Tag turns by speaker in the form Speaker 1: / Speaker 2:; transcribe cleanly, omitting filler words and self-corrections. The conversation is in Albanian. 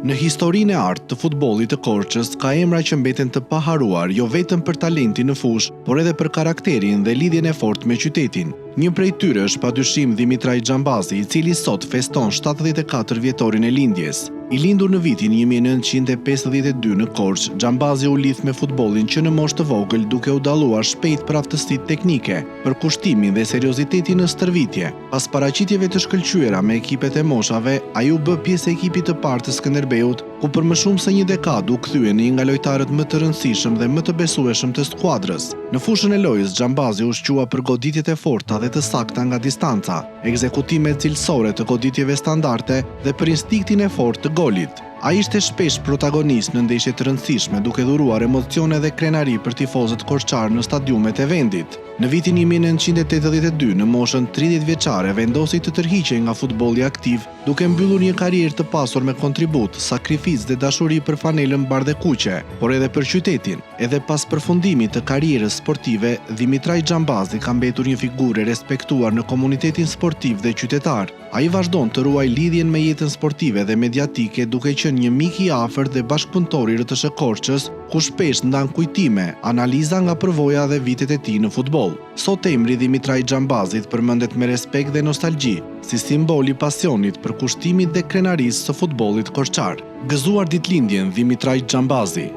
Speaker 1: Në historinë e artë të futbollit të Korçës ka emra që mbeten të paharruar jo vetëm për talentin në fushë, por edhe për karakterin dhe lidhjen e fortë me qytetin. Një prej tyre është padyshim Dhimitraj Xhambazi, i cili sot feston 74 vjetorin e lindjes. I lindur në vitin 1952 në Korçë, Xhambazi u lidh me futbollin që në moshë të vogël duke u dalluar shpejt për aftësitë teknike, përkushtimin dhe seriozitetin në stërvitje. Pas paraqitjeve të shkëlqyera me ekipet e moshave, ai u bë pjesë e ekipit të parë të Skënderbeut, ku për më shumë se një dekadë u kthye në një nga lojtarët më të rëndësishëm dhe më të besueshëm të skuadrës. Në fushën e lojës, Xhambazi u shqua për goditjet e forta dhe të sakta nga distanca, ekzekutimet cilësore të goditjeve standarde dhe për instinktin e fortë të golit. Ai ishte shpesh protagonist në ndeshje të rëndësishme, duke dhuruar emocione dhe krenari për tifozët korçarë në stadiumet e vendit. Në vitin 1982, në moshën 30 vjeçare, vendosi të tërhiqej nga futbolli aktiv, duke mbyllur një karrierë të pasur me kontribut, sakrificë dhe dashuri për fanelën bardhekuqe, por edhe për qytetin. Edhe pas përfundimit të karrierës sportive, Dhimitraj Xhambazi ka mbetur një figurë e respektuar në komunitetin sportiv dhe qytetar. Ai vazhdon të ruajë lidhjen me jetën sportive dhe mediatike duke qenë një mik i afërt dhe bashkëpunëtor i RTV Korçës, ku shpesh ndan kujtime, analiza nga përvoja dhe vitet e tij në futboll. Sot emri Dhimitraj Xhambazit përmendet me respekt dhe nostalgji, si simbol i pasionit, përkushtimit dhe krenarisë së futbollit korçar. Gëzuar ditëlindjen Dhimitraj Xhambazi!